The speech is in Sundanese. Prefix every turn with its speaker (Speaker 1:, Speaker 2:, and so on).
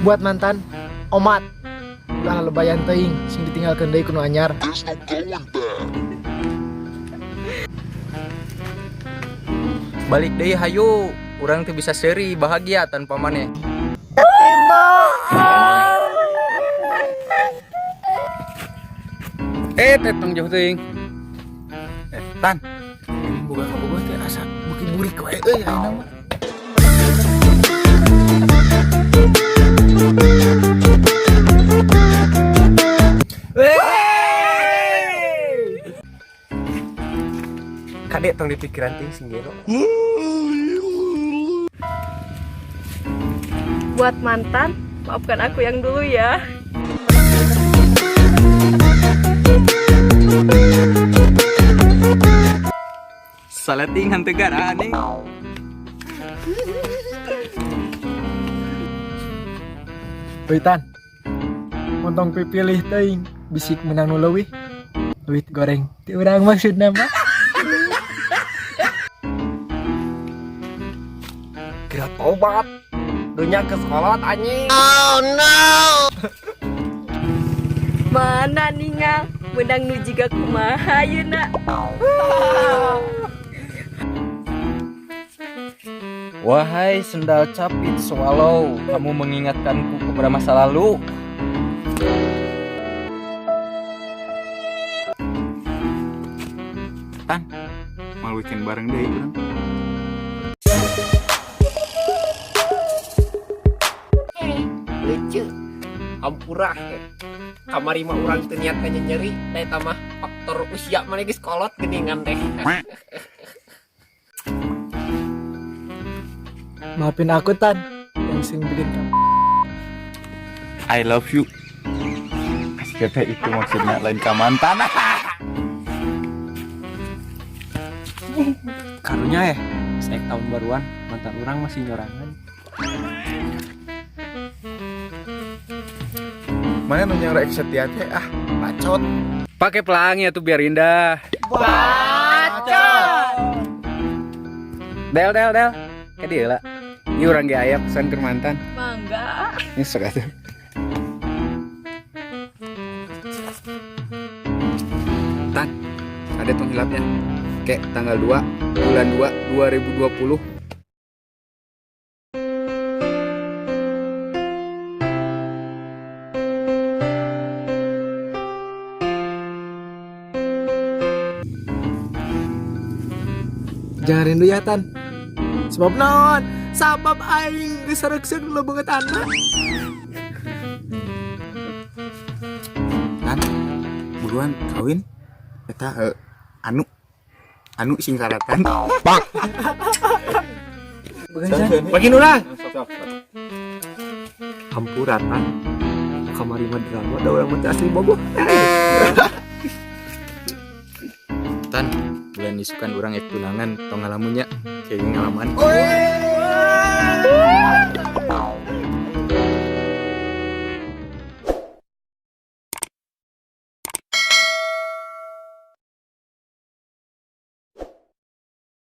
Speaker 1: Buat mantan, omat. Ulah lebayan teuing sing ditinggalkeun deui ku nu anyar.
Speaker 2: Balik deui hayu, urang teu bisa seuri bahagia tanpa maneh.
Speaker 3: Eh, tong jauh teuing.
Speaker 4: Tan. Boga kabogoh teh asa beuki burik wae euy ayeuna mah.
Speaker 5: Kade tong dipikiran ting sing gelo.
Speaker 6: Buat mantan, maafkan aku yang dulu ya.
Speaker 2: Salating henteu gara anjing.
Speaker 1: Euy Tan. Montong pipilih teuing bisik menang nu leuwih. Duit goreng ti urang maksudna mah.
Speaker 5: Kira tobat. Dunya ke sekolah anjing.
Speaker 6: Mana ningal menang nu jiga kumaha yeuna.
Speaker 2: Wahai sendal capit swallow, kamu mengingatkanku kepada masa lalu.
Speaker 4: Tan. Mal weekend bareng deui urang.
Speaker 5: Lucu. Hampura kamari mah urang teu niat nyeri da eta mah faktor usia maneh geus kolot geuningan teh.
Speaker 1: Maafin aku Tan yang sering bikin kamu.
Speaker 4: I love you. Asik teh itu maksudnya lain ka mantan.
Speaker 3: Karunya ya, saya tahun baruan, mantan orang masih nyorangan.
Speaker 4: Mana nu yang rek setia teh ah, bacot.
Speaker 3: Pakai pelangi atuh biar indah.
Speaker 1: Bacot.
Speaker 3: Del del del. Ka dieu lah. Ini urang ge aya pesan ke mantan.
Speaker 6: Mangga.
Speaker 3: Ini sok atuh. Tan, ada tong hilapnya. Kayak tanggal 2 bulan 2 2020.
Speaker 1: Jangan rindu ya Tan. Sebab naon? Sabab aing geus sareukseun lo banget anak.
Speaker 4: Tan, buruan kawin. Eta anu anu sing karatan.
Speaker 5: Bagian urang. Hampura Tan. Kamari mah drama da urang mah teu asli bogoh.
Speaker 2: Tan, bulan isukan urang ek tunangan tong ngalamunnya kayak ngalaman.